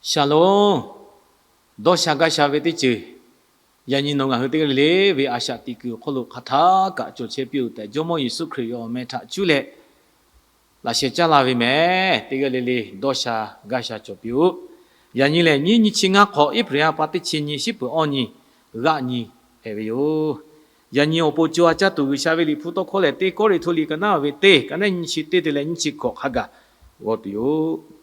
Shalom. Dawˇ sha gaˇ sha ve teˇ ceuˬ, yaꞈ nyi nawˬ ngaˬ hui teˇ g'aˇ le le ve a shaꞈ teꞈ kuiˬ awˬ hk'oˆ lo hk'aˬ htaˇ kaꞈ cawˬ chehˇ piˇ-oˬ tehꞈ, Jawˇmawˇ Yeˍsuˆ Hkriꞈ ve awˬ meh htaꞈ cuˇ leh laꞈ sheh caˉ laˇ ve mehˍ. Teˇ g'aˇ le le dawˇ sha gaˇ sha cawˬ piˇ-oˆ. Yaꞈ nyi lehˬ, nyiˇ nyi chi ngaˇ hk'awꞈ, April ha pa teˇ chi nyi, shiˉ peuˬ awˇ nyi, g'aˆ nyi hpehꞈ ve yoˬ. Yaꞈ nyi awˬ pon co ha caˇ tuˬ G'uiˬsha ve Liꞈ hpu tawˇ hkawˇ lehˬ, Teˇ Kawˇrenˍhtuˆ liꞈ ka naˉ ve teˇ, ka naˉ nyi chi teˇ te leh nyiˇ chi hkawꞈ hk'a gaˬ g'aw tuˬ yoˬ.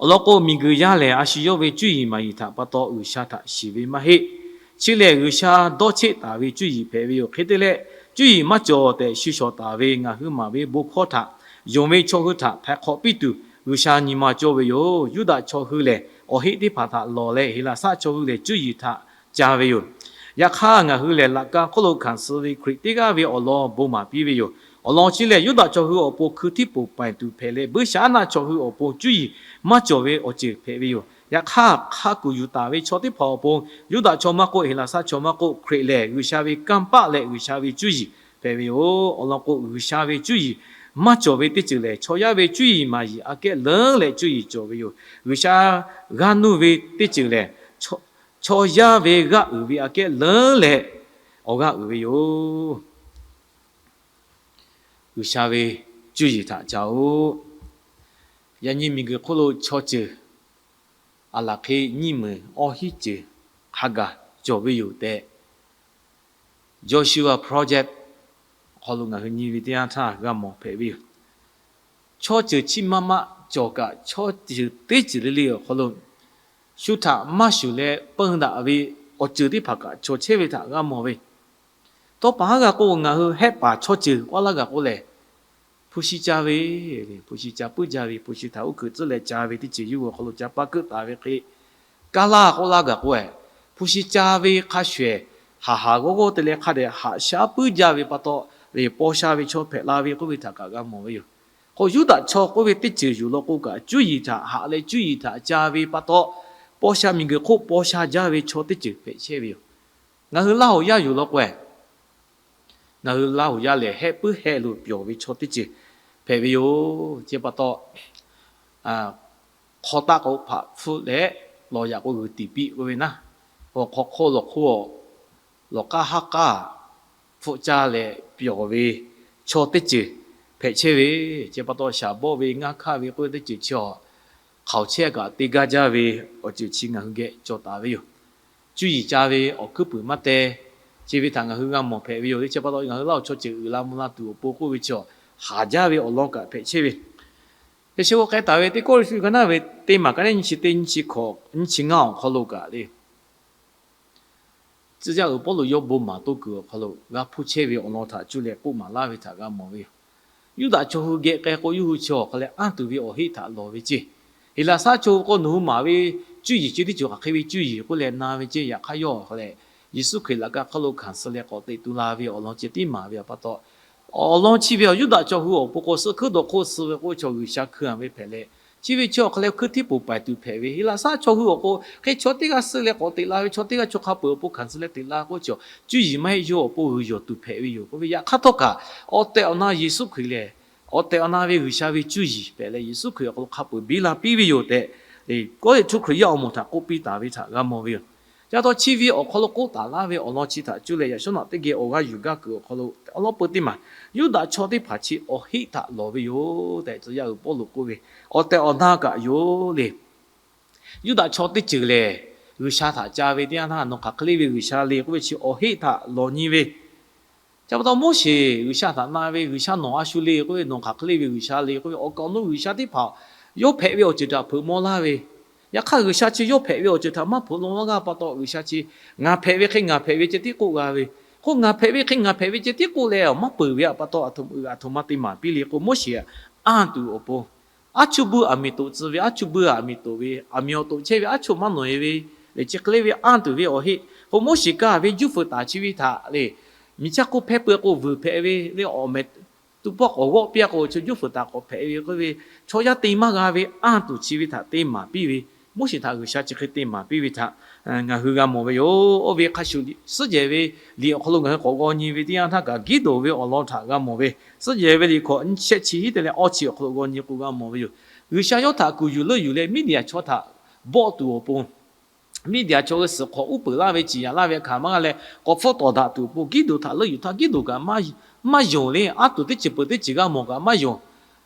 Awˬ lawn k'o, miˬguiˬ yaˇ lehˬ, a shu yawˇ ve cuˇ yiˍ maˍ yiˍ htaꞈ pa taw G'uiˬsha htaꞈ shiˍ ve maˇ heˆ. Chi lehˬ, G'uiˬsha dawˇ cheˆ taˍ ve cuˇ yiˍ hpehꞈ ve yoˬ. Hk'e te leh, cuˇ yiˍ maˇ cawˬ tehꞈ shu shawˍ taˍ ve ngaˬ hui maˍ ve bon hkawˇ htaꞈ, yonˍ ve chaw hui htaꞈ htaiˍ hk'awꞈ piˇ tuˬ G'uiˬsha nyi ma cawˇ ve yoˬ. Yuˇdaꞈ chaw hui lehˬ, awˬ heˆ teˇ hpaˍ htaꞈ lawˬ leh, Heˍlaˍsaˆ chaw hui lehˬ, cuˇ yiˍ htaꞈ ca ve yoˬ. Yaꞈ hk'aˇ, ngaˬ hui lehˬ laꞈ ka hk'oˆ lo hkanˍ suh ve Hkriꞈ teˇ g'aˇ ve awˬ lawn bon maˍ piˇ ve yoˬ. Awˬ lawn chi lehˬ, Yuˇdaꞈ chaw hui awˬ pon hkui htiˇ poˬ paiˍ tuˬ hpehꞈ leh, Buiˇshaˆaˉnaˆ chaw hui awˬ pon cuˇ yiˍ maˇ cawˬ ve awˬ ceuˬ hpehꞈ ve yoˬ. Yaꞈ hk'aˇ, hk'a kuˬ yuˬ taˍ ve chaw teˇ hpaˍ awˬ pon, Yuˇdaꞈ chaw maˇ k'oˆ, Heˍlaˍsaˆ chaw maˇ k'oˆ, Hkriꞈ lehˬ G'uiˬsha ve kanˇ paˆ leh G'uiˬsha ve cuˇ yiˍ hpehꞈ ve yoˬ. Awˬ lawn k'o, G'uiˬsha ve cuˇ yiˍ maˇ cawˬ ve teˇ ceuˬ lehˬ, chaw yaˇ ve cuˇ yiˍ maˍ yiˍ aꞈ kehˉ leuˉ leh cuˇ yiˍ cawˬ ve yoˬ. G'uiˬsha g'aˇ nuˇ ve teˇ ceuˬ lehˬ, chaw yaˇ ve g'aˇ uiˍ ve aꞈ kehˉ leuˉ leh awˬ g'aˇ uiˍ ve yoˬ. G'uiˬsha ve cuˇ yiˍ htaꞈ ca-oˆ. Yaꞈ nyi miˬguiˬ hk'oˆ lo chaw ceuˬ aˬ laˬ hk'e nyiˇ meunˍ awˇ hinˉ ceuˬ hk'a gaˬ cawˬ ve yoˬ tehꞈ, Joshua Project awˬ hk'aw lo ngaˬ hui nyi ve teˇ yanˇ htaˇ g'a mawˬ hpehꞈ ve yoˬ. Chaw ceuˬ chi ma ma cawˬ kaꞈ, chaw ceuˬ teˇ ceuˬ le le awˬ hk'aw lo shu htaꞈ maˇ shuˍ leh peun daꞈ ve awˬ ceuˬ teˇ hpaˍ kaꞈ cawˬ chehˇ ve htaꞈ g'a mawˬ ve. Tawˇ paˍ haˉ g'a k'o, ngaˬ hui hehˆ paˍ chaw ceuˬ k'oˆ laˇ g'a k'oˆ lehˬ, hpu shi ca ve, hpu shi ca puiˉ jaˇ ve, hpu shi htaꞈ uˉ hkuiꞈ tcuhˉ leh ca ve teˇ ceuˬ yuˇ awˬ hk'aw lo ca paˇ keuˆ taˍ ve hk'e, kaˇ laˇ k'oˆ laˇ gaˬ k'o, hpu shi ca ve hk'a shuˍ ehˍ, haˍ haˍ g'awˇ g'awˇ te leh hk'a dehꞈ haꞈ shaˉ puiˉ jaˇ ve pa taw, lehˬ paw sha ve chaw hpehꞈ la ve k'oˆ ve htaꞈ kaꞈ g'a mawˬ ve yoˬ. K'o, Yuˇdaꞈ chaw k'oˆ ve teˇ ceuˬ yuˬ law k'o kaꞈ, cuˇ yiˍ htaꞈ haꞈ leh cuˇ yiˍ htaꞈ ca ve pa taw, paw sha miˬguiˬ hk'oˆ paw sha jaˇ ve chaw teˇ ceuˬ hpehꞈ chehˇ ve yoˬ. Ngaˬ hui Laˇ huˍ yaˇ yuˬ law k'o, ngaˬ hui Laˇ huˍ yaˇ lehˬ, hehˆ puiˉ hehˆ lo pyawˬ ve chaw teˇ ceuˬ hpehꞈ ve yoˬ. Chi pa taw, hk'aw taˆ k'o hpaꞈ hpfuhˆ leh, lawˬ yaꞈ k'o g'uiˬ tiˍ piˆ k'oˆ ve naˉ, k'o hk'aw hk'oˆ lawˬ hk'oˆ lawˬ k'aˇ haˉ k'aˇ hpfuhˆ caˇ leh pyawˬ ve chaw teˇ ceuˬ hpehꞈ chehˇ ve. Chi pa taw, shaˍ bawˆ ve ngaˇ hkaˇ ve k'oˆ ve teˇ ceuˬ chi awˬ hk'aoˍ chehˇ kaꞈ te gaˇ jaˇ ve awˬ ceuˬ chi ngaˬ hui geh cawˬ taˍ ve yoˬ. Cuˇ yiˍ ca ve awˬ hkuiˉ puiˍ maˇ te, chi ve htaꞈ ngaˬ hui g'a mawˬ hpehꞈ ve yoˬ. Chi pa taw, ngaˬ hui Laˇ huˍ chaw ceuˬ uiˍ la mvuh la tuˬ awˬ pon k'oˆ ve chi awˬ haˍ jaˇ ve awˬ lawn kaꞈ hpehꞈ chehˇ ve. Hk'e te leh, k'o k'ai taˍ ve teˇ kawˆ le shu ka naˉ ve teˇ maˬ ka naˉ nyiˇ chi teˇ nyiˇ chi hkawꞈ nyiˇ chi ngaˇ awˬ hk'aw lo kaꞈ le, tcuh yaˇ uiˍ Pawˇluꞈ yawˇ bon maˍ toˇ kuiˬ awˬ hk'aw lo g'a hpuˇ chehˇ ve awˬ lawn htaꞈ cuˇ leh k'oˆ maˍ laˇ ve htaꞈ g'a mawˬ ve yoˬ. Yuˇdaꞈ chaw hui geh k'ai k'o, yawˇ hui chi awˬ hk'a leh anˇ tuˬ ve awˬ heˆ htaꞈ lawˬ ve ceˇ. Heˍlaˍsaˆ chaw hui k'o, nawˬ hui maˍ ve cuˇ yiˍ chi teˇ ceuˬ hk'aˬ hk'e ve cuˇ yiˍ k'oˆ leh na ve ceˇ. Yaꞈ hk'aˇ yawˇ awˬ hk'a leh Yeˍsuˆ Hkriꞈ laꞈ ka hk'aw lo hkanˍ suh leh k'awꞈ teꞈ tu la ve awˬ lawn ceh tiˉ maˍ ve pa taw, awˬ lawn chi ve awˬ Yuˇdaꞈ chaw hui awˬ pon k'o, suh hkuiˉ dawˬ hk'oˆ suh ve k'oˆ ve chaw G'uiˬsha hkui-anˍ ve hpehꞈ leh, chi ve chi awˬ hk'a leh hkuiˉ tiˉ poˬ paiˍ tuˬ hpehꞈ ve. Heˍlaˍsaˆ chaw hui awˬ k'o, hk'e chaw teˇ g'aˇ suh leh k'awꞈ teꞈ la ve, chaw teˇ g'aˇ chaw hk'a peuˬ awˬ pon hkanˍ suh leh teꞈ la k'oˆ ve chi, cuˇ yiˍ maˇ heˆ yawˇ awˬ pon g'uiˬ yawˬ tuˬ hpehꞈ ve yoˬ k'oˆ ve. Yaꞈ hk'aˇ htawˇ kaꞈ, awˬ tehˬ awˬ na Yeˍsuˆ Hkriꞈ lehˬ, awˬ tehˬ awˬ na ve G'uiˬsha ve cuˇ yiˍ hpehꞈ leh, Yeˍsuˆ Hkriꞈ awˬ hk'aw lo hk'a peuˬ biˇ la piˇ ve yoˬ tehꞈ, Kawˇrenˍhtuˆ Hkriꞈ yaˇ awˬ moˍ htaꞈ k'oˆ piˇ taˍ ve htaꞈ g'a mawˬ ve yoˬ. Chi pa taw, chi ve awˬ hk'aw lo k'oˆ taˍ laˇ ve awˬ lawn chi htaꞈ cuˇ leh, yaꞈ shawˉ naꞈ teˇ geh awˬ g'aˇ yuˬ gaˇ kuiˬ awˬ hk'aw lo awˬ lawn peu teˇ maˬ, Yuˇdaꞈ chaw teˇ hpaˍ chi awˬ heˆ htaꞈ lawˬ ve yoˬ tehꞈ, tcuh yaˇ uiˍ Pawˇluꞈ k'oˆ ve, awˬ tehˬ awˬ na kaꞈ yoˬ le. Yuˇdaꞈ chaw teˇ ceuˬ lehˬ, G'uiˬsha htaꞈ ca ve teˇ yanˇ htaˇ, nawˬ hk'aˬ hk'e le ve G'uiˬsha le k'oˆ ve chi awˬ heˆ htaꞈ lawˬ nyi ve. Chi pa taw, Moˉseˍ G'uiˬsha htaꞈ na ve, G'uiˬsha nawˬ a shu le k'oˆ ve, nawˬ hk'aˬ hk'e le ve G'uiˬsha le k'oˆ ve, awˬ kaˍ awˬ nu G'uiˬsha teˇ hpaˍ yawˇ hpehꞈ ve awˬ ceuˬ htaꞈ hpeuꞈ maw laˇ ve. Yaꞈ hk'aˇ, G'uiˬsha chi yawˇ hpehꞈ ve awˬ ceuˬ htaꞈ maˇ hpeuꞈ maw laˇ g'aˇ pa taw, G'uiˬsha chi ngaˬ hpehꞈ ve hk'e ngaˬ hpehꞈ ve ceh tiˉ k'oˆ g'a ve. K'o, ngaˬ hpehꞈ ve hk'e ngaˬ hpehꞈ ve ceh tiˉ k'oˆ leh, maˇ peuˬ ve pa taw, aˬ htoꞈ ma te maˍ piˇ le k'o, Moˉseˍ anˇ tuˬ awˬ pon, aˉ cuˇ buiˇ aˬ miˍ toꞈ tcuh ve, aˉ cuˇ buiˇ aˬ miˍ toꞈ ve, aˬ miˍ awˬ toꞈ chehˇ ve aˉ cuˇ maˇ nawˬ e ve, lehˬ chi hk'e le ve anˇ tuˬ ve awˬ heˆ. K'o, Moˉseˍ kaˇ ve juˇ feuˍ taˍ chi ve htaꞈ le, miˬ chaˇ hk'oˆ hpehˇ peuˬ k'o vuiˬ hpehꞈ ve le, awˬ meh tu pawˆ k'awꞈ g'awˆ piˇ-a k'o, chaw juˇ feuˍ taˍ k'awꞈ hpehꞈ ve k'oˆ ve, chaw yaˇ te maˇ g'a ve anˇ tuˬ chi ve htaꞈ te maˍ piˇ ve, Moˉseˍ htaꞈ G'uiˬsha chi hk'e te maˍ piˇ ve htaꞈ ngaˬ hui g'a mawˬ ve yoˬ. Oˇ ve hk'a shuˍ, suhˉ jehˬ ve liꞈ awˬ hk'aw lo ngaˬ hui k'awꞈ g'aw nyi ve teˇ yanˇ htaˇ kaꞈ, Giˉdonˍ ve awˬ lawn htaꞈ g'a mawˬ ve, suhˉ jehˬ ve liꞈ hkawꞈ nyiˇ shehˆ chi hiˉ te leh awˇ chi awˬ hk'aw lo g'aw nyi k'o g'a mawˬ ve yoˬ. G'uiˬsha yawˇ htaꞈ kuˬ yuˬ leuˆ yuˬ leh Miˉdiˍaˍ chaw htaꞈ bawˆ tuˬ awˬ pon, Miˉdiˍaˍ chaw hui suhˍ hk'awꞈ uˉ peunˍ laˇ ve ciˍ yanˍ laˇ ve hk'aˬ maˇ g'a leh, k'awꞈ hpfuhˇ tawˍ daꞈ tuˬ awˬ pon Giˇdeˍonˍ htaꞈ leuˆ yuˬ htaˇ, Giˇdeˍonˍ kaꞈ maˇ yonˍ le. Anˇ tuˬ teˇ ceuˬ peuˬ teˇ ceuˬ g'a mawˬ kaꞈ maˇ yonˍ.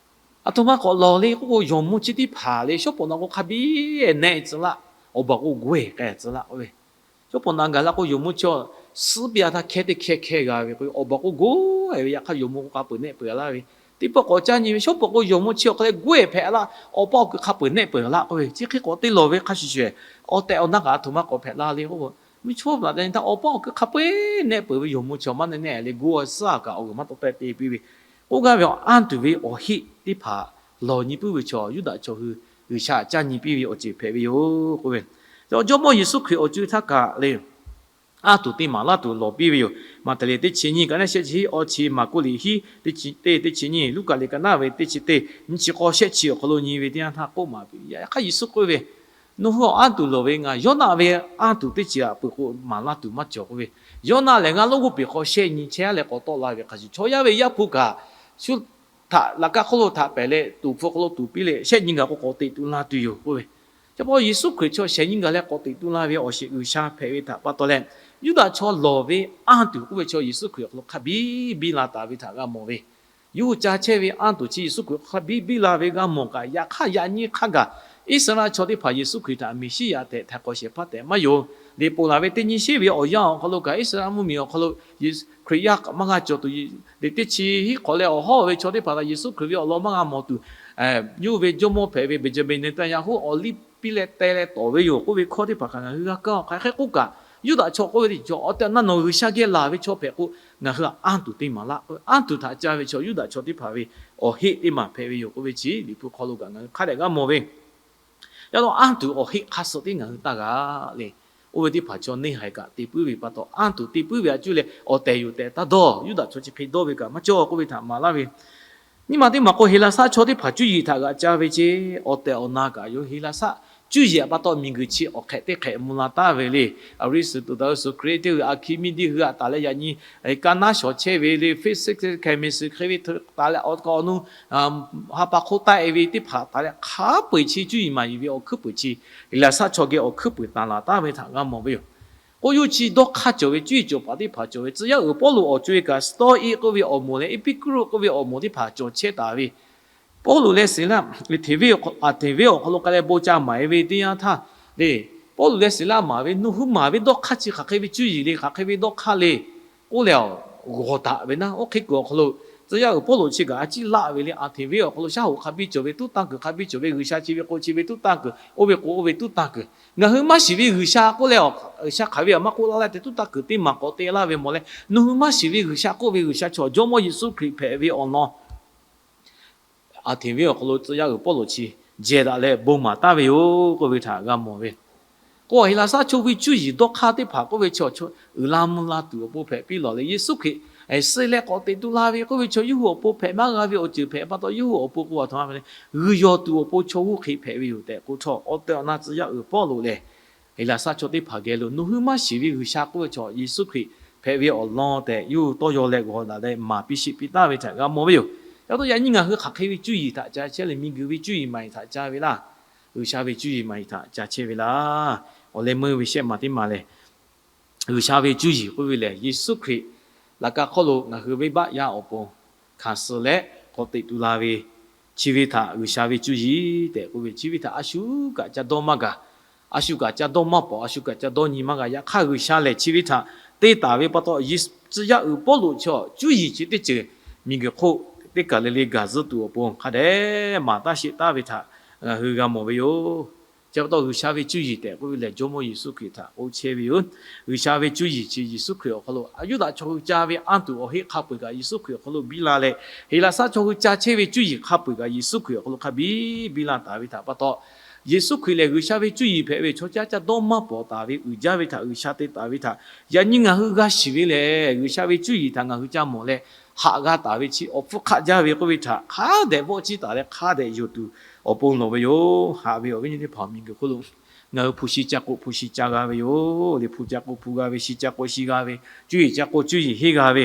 Aˬ htoꞈ ma k'awꞈ lawˬ le k'oˆ k'o, yawˬ mvuh chi teˇ hpaˍ le shawˉ pawˍ na k'o hk'a biˇ nehˆ tcuh laˇ, awˬ baˬ k'o g'awehˇ k'ai tcuh laˇ k'oˆ ve. Shawˉ pawˍ na gaˬ la k'o, yawˬ mvuh chi suhˉ piˇ a htaˇ hkehˇ teˇ hkehˇ hkehˇ g'a ve k'o, awˬ baˬ k'o g'awehˇ ve, yaꞈ hk'aˇ yawˬ mvuh k'o k'a peuˬ nehˆ peuˬ laˇ ve. Teˇ pawˆ k'awꞈ caˇ nyi ve, shawˉ pawˍ k'o yawˬ mvuh chi awˬ hk'aw leh g'awehˇ hpehꞈ laˇ, awˬ pa awˬ kuiˬ hk'a peuˬ nehˆ peuˬ laˇ k'oˆ ve. Chi hk'e k'awꞈ te lawˬ ve hk'a shuˍ shuˍ, awˬ tehˬ awˬ na kaꞈ aˬ htoꞈ ma k'awꞈ hpehꞈ la le k'oˆ k'o, mvuhˇ chaw paˍ te nyi htaˇ awˬ pa awˬ kuiˬ hk'a peu-eˬ nehˆ peuˬ ve, yawˬ mvuh chi awˬ maˇ nehˆ nehˆ le, g'awˇ suhˉ kaꞈ awˬ g'uiˬ maˇ tawˆ tehˆ te piˇ ve. K'oˆ gaˇ ve, anˇ tuˬ ve awˬ heˆ teˇ hpaˍ lawˬ nyi puiˉ ve chaw Yuˇdaꞈ chaw hui G'uiˬsha caˇ nyi piˇ ve awˬ ceuˬ hpehꞈ ve yoˬ k'oˆ ve. Jawˇmawˇ Yeˍsuˆ Hkriꞈ awˬ co htaˇ kaꞈ le, anˇ tuˬ teˇ maˍ laˇ tuˬ lawˬ piˇ ve yoˬ. Maꞈhtehˍ liꞈ teˇ chi nyiˇ ka naˉ shehˆ chi hiˉ, awˇ chi Maˍkuˆ liꞈ hiˉ teˇ chi teˇ, teˇ chi nyiˇ, Luˉkaꞈ liꞈ ka naˉ ve teˇ chi teˇ, nyiˇ chi k'awˇ shehˆ chi awˬ hk'aw lo nyi ve teˇ yanˇ htaˇ k'oˆ maˍ piˇ. Yaꞈ hk'aˇ Yeˍsuˆ k'oˆ ve, Nawˬ hui awˬ anˇ tuˬ lawˬ ve ngaˬ Yawˇnaˆ ve anˇ tuˬ teˇ ceuˬ htaꞈ peuˬ k'o maˍ laˇ tuˬ maˇ cawˬ k'oˆ ve. Yawˇnaˆ lehˬ ngaˇ lonˉ g'oˇ peˬ hk'aw shehˆ nyi chehˇ leh k'awꞈ tawˆ la ve hk'a shuˍ, chaw yaˇ ve Yaˇ hpu kaꞈ shu htaꞈ laꞈ ka hk'oˆ lo htaꞈ pehˬ leh tuˍ hpfuh hk'aw lo tuˍ piˇ leh shehˆ nyi gaˬ k'o k'awꞈ teꞈ tu la tuˬ yoˬ k'oˆ ve. Chi pa Yeˍsuˆ Hkriꞈ chaw shehˍ nyi gaˬ leh k'awꞈ teꞈ tu la ve awˬ sheˍ G'uiˬsha hpehꞈ ve htaꞈ pa taw leh, Yuˇdaꞈ chaw lawˬ ve anˇ tuˬ k'oˆ ve chaw Yeˍsuˆ Hkriꞈ awˬ hk'aw lo hk'a biˇ biˇ la taˍ ve htaꞈ g'a mawˬ ve. Yawˇ hui ca chehˇ ve anˇ tuˬ chi Yeˍsuˆ Hkriꞈ hk'a biˇ biˇ la ve g'a mawˬ kaꞈ, yaꞈ hk'aˇ yaꞈ nyi hk'a gaˬ Iˉsaˍreˍlaˆ chaw teˇ hpaˍ Yeˍsuˆ Hkriꞈ htaꞈ Meˍsiˉyaꞈ tehꞈ htaiˍ hk'awꞈ shehˍ hpaˇ tehꞈ maˇ yonˍ. Liꞈ ponˬ laˬ ve teˇ nyi sheˉ ve awˬ yanˇ awˬ hk'aw lo kaꞈ, Iˉsaˍreˍlaˆ mvuhˇmiˬ awˬ hk'aw lo Hkriꞈ yaˇ maˇ g'a cawˬ tuˬ, liꞈ teˇ chi hiˉ hk'awꞈ leh awˬ hawˉ ve chaw teˇ hpaˍ htaꞈ Yeˍsuˆ Hkriꞈ ve awˬ lawn maˇ g'a mawˬ tuˬ, yawˇ hui ve jawˇmawˇ hpehꞈ ve Benjamin Netanyahu awˬ liˇ piˇ leh teh leh tawˍ ve yoˬ k'oˆ ve hkawˇ teˇ hpaˍ kaꞈ ngaˬ hui g'a kaˇ-oˬ. Hk'aˬ hk'e k'oˆ kaꞈ, Yuˇdaꞈ chaw k'oˆ ve teˇ cawˬ awˬ tehˬ awˬ na nawˬ G'uiˬsha geh laˬ ve chaw hpehꞈ k'o, ngaˬ hui anˇ tuˬ teˇ maˍ laˇ k'oˆ ve, anˇ tuˬ htaꞈ caˇ ve chaw Yuˇdaꞈ chaw teˇ hpaˍ ve awˬ heˆ teˇ maˬ hpehꞈ ve yoˬ k'oˆ ve chi Liꞈ hpu hk'aw lo kaꞈ ngaˬ hui hk'a dehꞈ g'a mawˬ ve. Yaꞈ nyi anˇ tuˬ awˬ heˆ hk'a suh tiˉ ngaˬ hui taˇ g'a le. Oˇ ve teˇ hpaˍ chaw neˇ haiˬ kaꞈ te puiˉ ve pa taw, anˇ tuˬ te puiˉ ve a cuˇ leh awˬ tehˬ yoˬ tehꞈ taˇ dawˇ. Yuˇdaꞈ chaw chi hk'e dawˇ ve kaꞈ maˇ cawˇ k'oˆ ve htaꞈ maˍ laˇ ve. Nyi ma teˇ maˬ k'o, Heˍlaˍsaˆ chaw teˇ hpaˍ cuˇ yiˍ htaꞈ g'aꞈ ca ve ceˇ. Awˬ tehˬ awˬ na kaꞈ yawˇ Heˍlaˍsaˆ cuˇ yiˍ pa taw miˬguiˬ chi awˬ hk'ehꞈ teˇ hk'ehꞈ mvuh la taˍ ve le. Aristotle, Socrates hui, Archimedes hui htaꞈ taˍ leh yaꞈ nyi kaˇ naˉ shawˍ chehˇ ve le, physics, chemistry hk'e ve taˍ leh awˬ kaꞈ awˬ nu ha pa hk'oˆ taˆ-e ve teˇ hpaˍ taˍ leh hk'a peu-eˬ chi cuˇ yiˍ maˍ yiˍ ve awˬ hkuiˉ puiˍ chi Heˍlaˍsaˆ chaw geh awˬ hkuiˉ puiˍ taˍ laˬ taˍ ve htaꞈ g'a mawˬ ve yoˬ. K'oˆ yuˬ chi dawˇ hk'aˇ cawˬ ve cuˇ yiˍ cawˬ paˍ teˇ hpaˍ cawˬ ve tcuh yaˇ uiˍ Pawˇluꞈ awˬ co-e kaꞈ Stoic k'oˆ ve awˬ moˍ leh Epicurus k'oˆ ve awˬ moˍ teˇ hpaˍ cawˬ chehˇ taˍ ve. Pawˇluꞈ leh Siˍlaˆ Aˍhtenˍ venˇ awˬ hk'aw lo k'ai leh bon ca maˍ-e ve teˇ yanˇ htaˇ le, Pawˇluꞈ leh Siˍlaˆ maˍ ve, nawˬ hui maˍ ve dawˇ hk'aˇ chi hk'aˬ hk'e ve cuˇ yiˍ le, hk'aˬ hk'e ve dawˇ hk'aˇ le k'oˆ leh, g'awˬ taˍ ve naˉ, oˇ hk'e kuiˬ awˬ hk'aw lo tcuh yaˇ uiˍ Pawˇluꞈ chi kaꞈ a ciˉ laˆ ve le, Aˍhtenˍ venˇ awˬ hk'aw lo shaˉ hoꞈ hk'a biˇ cawˬ ve tuˉ tanˇ kuiˬ, hk'a biˇ cawˬ ve G'uiˬsha chi ve k'o chi ve tuˉ tanˇ kuiˬ, oˇ ve k'o oˇ ve tuˉ tanˇ kuiˬ, ngaˬ hui maˇ shiˍ ve G'uiˬsha k'oˆ leh, G'uiˬsha hk'aˬ ve aꞈ maˇ k'oˆ laˇ leh te tuˉ tanˇ kuiˬ teˇ maˬ k'awꞈ te laˇ ve mawˬ leh, nawˬ hui maˇ shiˍ ve G'uiˬsha k'oˆ ve G'uiˬsha chaw Jawˇmawˇ Yeˍsuˆ Hkriꞈ hpehꞈ ve awˬ lawn Aˍhtenˍ venˇ awˬ hk'aw lo tcuh yaˇ uiˍ Pawˇluꞈ chi jehˬ daꞈ leh bon maˍ taˍ ve yoˬ k'oˆ ve htaꞈ g'a mawˬ ve. K'o Heˍlaˍsaˆ chaw hui cuˇ yiˍ dawˇ hk'aˇ teˇ hpaˍ k'oˆ ve chaw uiˍ la mvuh la tuˬ awˬ pon hpehꞈ piˇ lawˬ leh, Yeˍsuˆ Hkriꞈ suh leh k'awꞈ teꞈ tu la ve k'oˆ ve chaw yawˇ hui awˬ pon hpehꞈ maˇ g'a ve awˬ ceuˬ hpehꞈ pa taw, yawˇ hui awˬ pon k'o aˬ htoꞈ ma hpehꞈ le, g'uiˬ yawˬ tuˬ awˬ pon chaw g'uˇ hk'e hpehꞈ ve yoˬ tehꞈ k'oˆ htawˇ, awˬ tehˬ awˬ na tcuh yaˇ uiˍ Pawˇluꞈ lehˬ, Heˍlaˍsaˆ chaw teˇ hpaˍ geh lo nawˬ hui maˇ shiˍ ve G'uiˬsha k'oˆ ve chaw Yeˍsuˆ Hkriꞈ hpehꞈ ve awˬ lawn tehꞈ yawˇ hui tawˇ yaw leh g'awˬ daꞈ leh maˍ piˇ sheˆ piˇ taˍ ve htaꞈ g'a mawˬ ve yoˬ. Yaꞈ hk'aˇ yaꞈ nyi ngaˬ hui hk'aˬ hk'e ve cuˇ yiˍ htaꞈ ca chehˇ leh, miˬguiˬ ve cuˇ yiˍ maˍ yiˍ htaꞈ ca ve laˇ, G'uiˬsha ve cuˇ yiˍ maˍ yiˍ htaꞈ ca chehˇ ve laˇ. Awˬ leh meuˇ ve shehˆ maˬ teˇ maˬ lehˬ, G'uiˬsha ve cuˇ yiˍ k'oˆ ve lehˬ, Yeˍsuˆ Hkriꞈ laꞈ ka hk'oˆ lo ngaˬ hui venˇbaˆ yaˇ awˬ pon hkanˍ suh leh k'awꞈ teꞈ tu la ve, chi ve htaꞈ G'uiˬsha ve cuˇ yiˍ tehꞈ k'oˆ ve, chi ve htaꞈ a shu kaꞈ ca dawˇ maˇ gaˬ, a shu kaꞈ ca dawˇ maˇ pawˍ, a shu kaꞈ ca dawˇ nyi maˇ g'a. Yaꞈ hk'aˇ G'uiˬsha lehˬ chi ve htaꞈ te taˍ ve pa taw, tcuh yaˇ uiˍ Pawˇluꞈ chaw cuˇ yiˍ chi teˇ ceuˬ miˬguiˬ hk'oˆ teˇ kaˬ le le gaˬ zuhˆ tuˬ awˬ pon hk'a dehꞈ maˍ taˇ sheˆ taˍ ve htaꞈ ngaˬ hui g'a mawˬ ve yoˬ. Chi pa taw G'uiˬsha ve cuˇ yiˍ tehꞈ k'oˆ ve lehˬ, Jawˇmawˇ Yeˍsuˆ Hkriꞈ htaꞈ k'oˆ chehˇ ve yoˬ. G'uiˬsha ve cuˇ yiˍ chi Yeˍsuˆ Hkriꞈ awˬ hk'aw lo Yuˇdaꞈ chaw hui ca ve anˇ tuˬ awˬ heˆ hk'a peu-eˬ kaꞈ Yeˍsuˆ Hkriꞈ awˬ hk'aw lo biˇ la leh, Heˍlaˍsaˆ chaw hui ca chehˇ ve cuˇ yiˍ hk'a peu-eˬ kaꞈ Yeˍsuˆ Hkriꞈ awˬ hk'aw lo hk'a biˇ biˇ la taˍ ve htaꞈ pa taw, Yeˍsuˆ Hkriꞈ lehˬ G'uiˬsha ve cuˇ yiˍ hpehꞈ ve, chaw caˇ ca dawˇ maˇ pawˍ taˍ ve uiˍ jaˇ ve htaꞈ G'uiˬsha te taˍ ve htaꞈ yaꞈ nyi ngaˬ hui g'a shiˍ ve lehˬ, G'uiˬsha ve cuˇ yiˍ htaꞈ ngaˬ hui ca mawˬ leh, haꞈ g'a taˍ ve chi awˬ hpfuhˇ hk'aˆ jaˇ ve k'oˆ ve htaꞈ hk'a dehꞈ vawˆ ciˇ taˍ leh hk'a dehꞈ yonˍ tuˬ awˬ pon lawˬ ve yoˬ. Haꞈ ve awˬ viˉ nyi teˇ hpaˍ, miˬguiˬ hk'oˆ lo ngaˬ hui hpu shi ca k'o hpu shi ca g'a ve yoˬ. Liꞈ hpu ca k'o hpu g'a ve, shi ca k'o shi g'a ve, cuˇ yiˍ ca k'o cuˇ yiˍ henˇ g'a ve,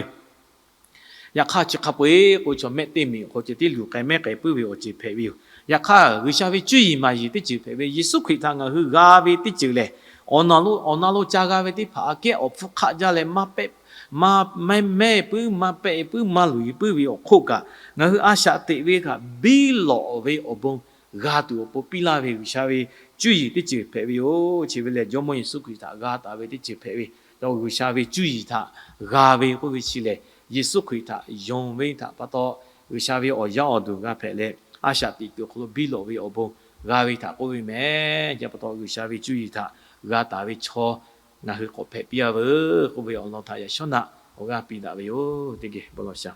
Yaꞈ hk'aˇ, chi hk'a peu-eˬ k'o, chaw mehˆ teˇ miˬ awˬ hk'aw ceh tiˉ luˬ k'ai mehˉ k'ai puiˉ ve awˬ ceuˬ hpehꞈ ve yoˬ. Yaꞈ hk'aˇ, G'uiˬsha ve cuˇ yiˍ maˍ yiˍ teˇ ceuˬ hpehꞈ ve, Yeˍsuˆ Hkriꞈ htaꞈ ngaˬ hui g'a ve teˇ ceuˬ lehˬ, awˬ na lo, awˬ na lo ca g'a ve teˇ hpaˍ aꞈ kehˉ awˬ hpfuhˇ hk'aˆ jaˇ leh maˇ pehˆ, maˇ mehˉ mehˉ puiˉ, maˇ pehˆ puiˉ, maˇ luˬ puiˉ ve awˬ hk'oˆ kaꞈ, ngaˬ hui a shaꞈ teꞈ ve kaꞈ biˇ lawꞈ ve awˬ bon g'a tuˬ awˬ pon piˇ laˇ ve G'uiˬsha ve cuˇ yiˍ teˇ ceuˬ hpehꞈ ve yoˬ. Chi ve lehˬ, Jawˇmawˇ Yeˍsuˆ Hkriꞈ htaꞈ g'a taˍ ve teˇ ceuˬ hpehꞈ ve. G'uiˬsha ve cuˇ yiˍ htaꞈ g'a ve k'oˆ ve chi lehˬ, Yeˍsuˆ Hkriꞈ htaꞈ yonˍ ve htaꞈ pa taw, G'uiˬsha ve awˬ yaˇ awˬ duˬ g'a hpehꞈ leh, a shaꞈ teꞈ kuiˬ awˬ hk'aw lo biˇ lawꞈ ve awˬ bon g'a ve htaꞈ k'oˆ ve meh. Chi pa taw, G'uiˬsha ve cuˇ yiˍ htaꞈ g'a taˍ ve chaw ngaˬ hui k'awꞈ hpehꞈ piˇ-a veuˬ k'oˆ ve awˬ lawn htaꞈ yaꞈ shawˉ naꞈ awˬ g'aˇ piˇ daꞈ ve yoˬ. Teˇ geh bon lawˬ shaˍ.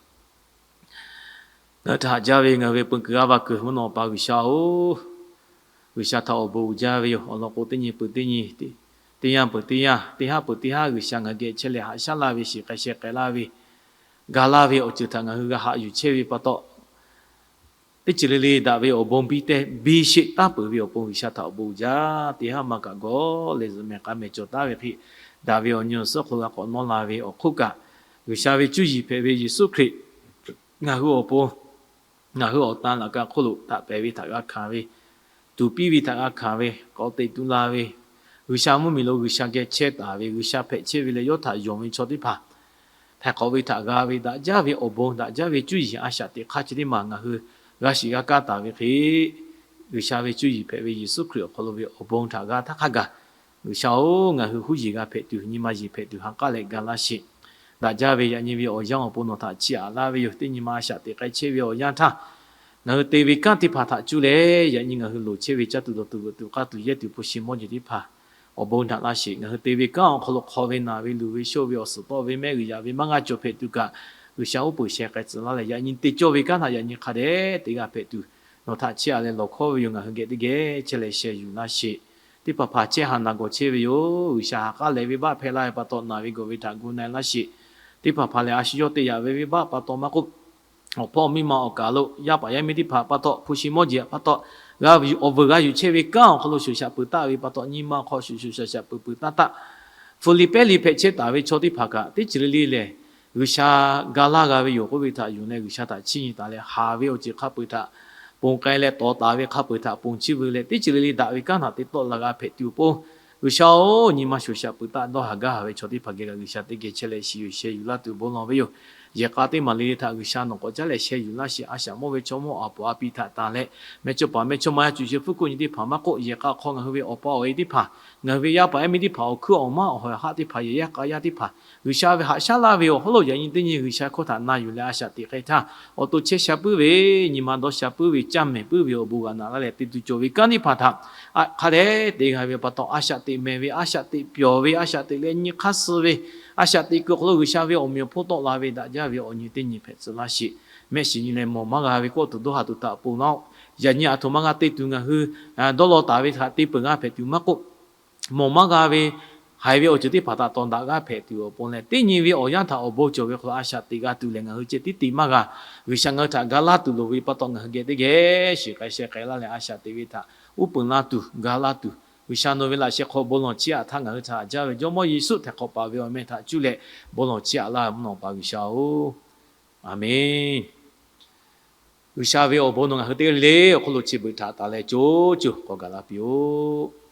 Ngaˬ hui htaꞈ haꞈ jaˇ ve ngaˬ hui ve peu kuiˬ g'aˇ va kuiˬ mvuhˇ naw pa G'uiˬsha-oˬ, G'uiˬsha htaꞈ awˬ bon uiˍ jaˇ ve yoˬ. Awˬ lawn k'o, teˇ nyi peuˬ teˇ nyi, teˇ yanˇ peuˬ teˇ yanˇ, teˇ haˉ peuˬ teˇ haˉ G'uiˬsha ngaˬ hui geh chehˇ leh haꞈ shaˉ laˇ ve, shiˍ k'ai sheh k'ai laˇ ve, ga laˇ ve awˬ ceuˬ htaꞈ ngaˬ hui g'a haꞈ yuˬ chehˇ ve pa taw, teˇ ceuˬ le le daꞈ ve awˬ bon biˇ tehˇ biˇ sheˆ taˉ peuˬ ve awˬ pon G'uiˬsha htaꞈ awˬ bon uiˍ jaˇ. Teˇ haˉ ma kaꞈ gawˬ leh zuhꞈ mehˍ k'a mehˍ cawˬ taˉ ve hk'e, daꞈ ve awˬ nyi awˬ suhˉ hk'aw lo g'a k'awꞈ nawˇ la ve awˬ hk'oˆ kaꞈ, G'uiˬsha ve cuˇ yiˍ hpehꞈ ve Yeˍsuˆ Hkriꞈ ngaˬ hui awˬ pon, ngaˬ hui awˬ tan laꞈ ka hk'oˆ lo htaꞈ pehˬ ve htaꞈ g'a hkanˍ ve, tuˍ piˇ ve htaꞈ g'a hkanˍ ve, k'awꞈ teꞈ tu la ve, G'uiˬsha mvuhˇmiˬ lo G'uiˬsha geh chehˇ taˍ ve, G'uiˬsha hpehꞈ chehˇ ve leh yawˇ htaꞈ yonˍ ve chaw teˇ hpaˍ htaiˍ hk'awꞈ ve htaꞈ g'a ve, daꞈ jaˇ ve awˬ bon, daꞈ jaˇ ve cuˇ yiˍ a shaꞈ teꞈ hk'aˇ chi teˇ maˬ ngaˬ hui g'a shiˍ g'a kaˇ taˍ ve hk'e, G'uiˬsha ve cuˇ yiˍ hpehꞈ ve Yeˍsuˆ Hkriꞈ awˬ hk'aw lo ve awˬ bon htaꞈ g'a htaˇ hk'a gaˬ, G'uiˬsha-oˬ, ngaˬ hui huˉ yeˬ g'a hpehꞈ tuˬ, nyi ma yeˬ hpehꞈ tuˬ ha k'aˉ leh ga laˇ sheˍ. Daꞈ jaˇ ve yaꞈ nyi ve awˬ yanˇ awˬ pon nawˬ htaꞈ chiˇ aꞈ laˇ ve yoˬ. Teˇ nyi ma a shaꞈ teꞈ k'ai chehˇ ve awˬ yanˇ htaˇ, ngaˬ hui te ve kanˉ teˇ hpaˍ htaꞈ cuˇ leh, yaꞈ nyi ngaˬ hui loˍ chehˇ ve caˇ tuˬ dawˬ tuˬ veuꞈ tuˬ k'aˇ tuˬ yehˇ tuˬ hpu shi mawˇ jeˬ teˇ hpaˍ awˬ bon htaꞈ laˇ sheˍ. Ngaˬ hui te ve kanˉ awˬ hk'aw lo hk'aw ve naˬ ve luˬ ve shoˆ ve awˬ suhˍ tawˆ ve mehˆ g'uiˬ yaꞈ ve maˇ g'a cawˬ hpehꞈ tuˬ kaꞈ, G'uiˬsha uˉ peunˍ sheh k'ai tcuh laˇ leh, yaꞈ nyi te cawˇ ve kanˉ htaꞈ yaꞈ nyi hk'a dehꞈ te g'a hpehꞈ tuˬ, nawˬ htaꞈ chiˇ aꞈ leh lawˬ hkawˇ ve yoˬ. Ngaˬ hui geh teˇ geh chehˇ leh sheh yuˬ laˇ sheˍ. Teˇ hpaˍ hpaˍ chehˇ haˍ naˬ gawˬ chehˇ ve yoˬ. G'uiˬsha ha k'aˉ leh venˇbaˆ hpehˇ laˇ ve pa taw, naˬ ve gawˬ ve htaꞈ gu na-e laˇ sheˍ. Teˇ hpaˍ hpaˍ lehˬ, a shu yawˇ te yaꞈ ve venˇbaˆ pa taw maˇ k'oˆ, awˬ hpawˇ miˇ ma awˬ kaˬ lo yaˇ paˍ yaˇ miˇ teˇ hpaˍ pa taw, hpu shi mawˇ jeˬ pa taw, g'a awˬ vuiˬ g'a yuˬ chehˇ ve kanˉ awˬ hk'aw lo shoˍ shaꞈ peuˬ taˆ ve pa taw, nyi ma hk'aw shoˍ shoˍ shaꞈ shaꞈ peuˬ peuˬ taˇ taˆ, fu liꞈ pehˉ liꞈ hpehꞈ chehˇ taˍ ve chaw teˇ hpaˍ kaꞈ, teˇ ceuˬ le le lehˬ, G'uiˬsha ga laˇ g'a ve yoˬ k'oˆ ve htaꞈ yonˍ leh, G'uiˬsha htaꞈ chiˇ nyi taˍ leh, haˍ ve awˬ ceuˬ hk'a peu-eˬ htaꞈ ponˬ k'ai leh, tawˍ taˍ ve hk'a peu-eˬ htaꞈ ponˬ chiˇ veu leh, teˇ ceuˬ le le daꞈ ve kanˉ htaꞈ te tawˆ la g'a hpehꞈ tuˬ awˬ pon, G'uiˬsha-oˬ, nyi ma shoˍ shaꞈ peuˬ taˆ dawˇ haˍ gaˇ haˍ ve chaw teˇ hpaˍ geh kaꞈ G'uiˬsha teˇ geh chehˇ leh shiˍ yuˬ sheh yuˬ laˇ tuˬ bon lawˬ ve yoˬ. Yehˬ k'a teˇ maˬ le le htaꞈ G'uiˬsha nawˬ k'awꞈ caˉ leh sheh yuˬ laˇ sheˍ. A shaꞈ mawˇ ve chaw mawˇ aˬ poˍ a pi htaꞈ tanˬ leh, mehˇ chawˇ paˍ mehˇ chawˇ ma yaˇ cuˬ shi hpfuhˇ hkuˆ nyi teˇ hpaˍ maˇ k'oˆ, yehˬ k'a hk'aw ngaˬ hui ve awˬ pa awˬ e teˇ hpaˍ, ngaˬ hui ve yaˇ paˍ yaˇ miˇ teˇ hpaˍ awˬ hkuiˉ awˬ maˇ awˬ hawˍ haˆ teˇ hpaˍ, yehˬ yaˇ k'a yaˇ teˇ hpaˍ, G'uiˬsha ve haꞈ shaˉ laˇ ve awˬ hawˉ lo yaꞈ nyi teˇ nyi G'uiˬsha hkawˇ htaꞈ na yuˬ leh a shaꞈ teꞈ k'ai htaˇ, awˬ to chehˇ sha puiˉ ve, nyi ma dawˇ sha puiˉ ve, caˇ mehˍ puiˉ ve awˬ bon g'a naꞈ laˇ leh te tuˬ cawˬ ve kanˉ teˇ hpaˍ htaꞈ hk'a dehꞈ te g'a ve pa taw, a shaꞈ teꞈ mehˍ ve, a shaꞈ teꞈ pyawˬ ve, a shaꞈ teꞈ leh nyi hk'aˇ suh ve, a shaꞈ teꞈ kuiˬ awˬ hk'aw lo G'uiˬsha ve awˬ meꞈ awˬ hponˇ tawˆ la ve daꞈ jaˇ ve awˬ nyi teˇ nyi hpehꞈ tcuh laˇ sheˍ. Mehˆ shiˍ nyi leh mawˬ maˇ g'a ve kawˆ tuˬ dawˇ haˍ tuˬ htaꞈ ponˬ laˇ-oˆ. Yaꞈ nyi aˬ htoꞈ ma g'a te tuˬ ngaˬ hui dawˇ law taˍ ve htaꞈ te peuˬ g'a hpehꞈ tuˬ maˇ k'oˆ, mawˬ maˇ g'a ve haiˬ ve awˬ ceuˬ teˇ hpaˍ htaꞈ tawˍ daꞈ g'a hpehꞈ tuˬ awˬ pon leh, teˇ nyi ve awˬ yanˇ htaꞈ awˬ bon cawˬ ve hk'aw lo a shaꞈ teꞈ g'a tuˬ lehˬ, ngaˬ hui ceh tiˉ te maˇ g'a. G'uiˬsha ngaˬ hui htaꞈ ga laˇ tuˬ loˍ ve pa taw, ngaˬ hui geh teˇ geh shiˍ k'ai sheh k'ai laˇ leh a shaꞈ teꞈ ve htaꞈ uˉ peunˍ laˇ tuˬ, ga laˇ tuˬ, G'uiˬsha nawˬ ve laꞈ sheh hk'aw bon lawˬ chiˇ aꞈ htaˇ ngaˬ hui htaꞈ haꞈ jaˇ ve Jawˇmawˇ Yeˍsuˆ htaiˍ hk'awꞈ paˍ ve awˬ meh htaꞈ cuˇ leh bon lawˬ chiˇ aꞈ laˇ ve mvuhˇ naw pa G'uiˬsha-oˬ, Aˍmenˇ. G'uiˬsha ve awˬ bon nawˬ ngaˬ hui teˇ g'aˇ le le awˬ hk'aw lo chi beuꞈ htaꞈ taˍ leh co co k'awꞈ gaˬ la piˇ-oˆ.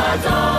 a tawˇ